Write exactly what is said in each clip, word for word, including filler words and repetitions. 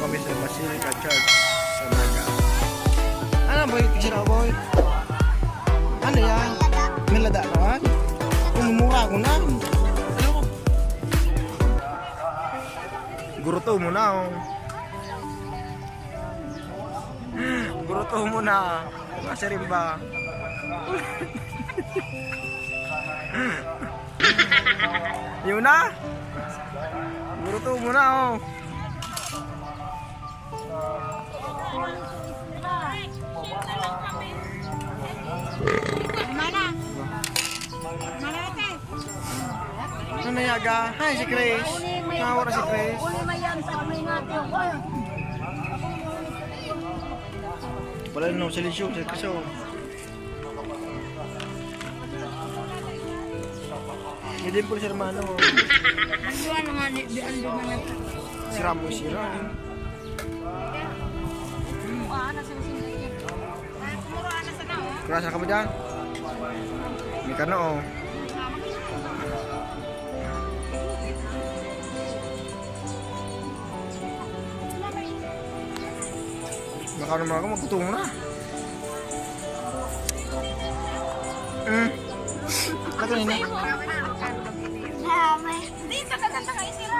Kami sa Basilica Church sa Naga. Ano, boy? Tignan ako, boy. Ano yan? May lada naman? Kung mura ko na. Ano? Guruto mo na, oh. Guruto mo na. Masirimba. Yun na. Guruto mo na, oh. Mana? Mana, ate? Ano na, yaga? Hi, si Chris. Nawara si Chris. Wala na, sa lisyo, sa kaso. Hindi po si hermano. Ang duwa na nga ni, di ang duwa na. Si Ramo, si Ramo. Kaya sa kamo dyan? May kano, oh. Baka naman ako magkutungo na. Mm. Ano yun? Dito, kaganda kayo sila.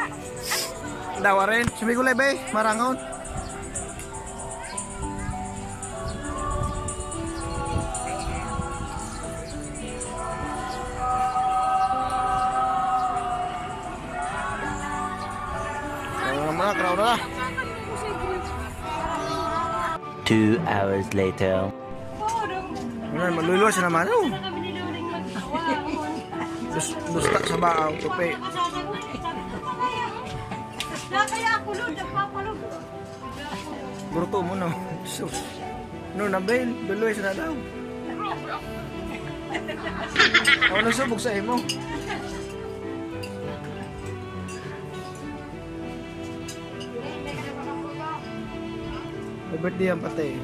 Dawa rin. Sabi ko, Lebe, marangon. Ano naman na, crowd na. Two hours later. Ano, maluluwas na naman, oh. Dus-, dusta sa baaw, tupi. Kaya ako, Lord, nagpapalog. Guruto mo, no? Sus. No, Nabel, duluy sa daw. Ako nang subog sa imo. May birthday yan pati.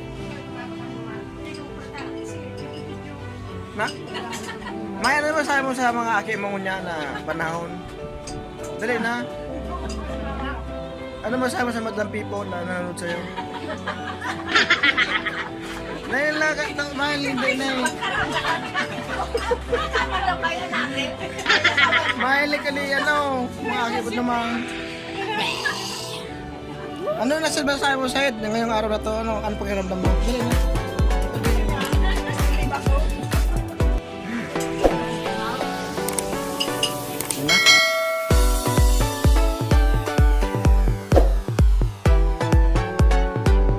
Na? May ano ba sabi mo sa mga aki mo ngunyan na panahon? Dali na. Ano masabi mo sa Madlang Pipo na nanonood sa'yo? Dahil na, ka-, na, mahal, hindi na eh. Mahilig ka ni, ano, mga kibot naman. Ano na sa masabi mo, Sayed, ngayong araw na to? Ano, ano pakiramdam mo? Dali na.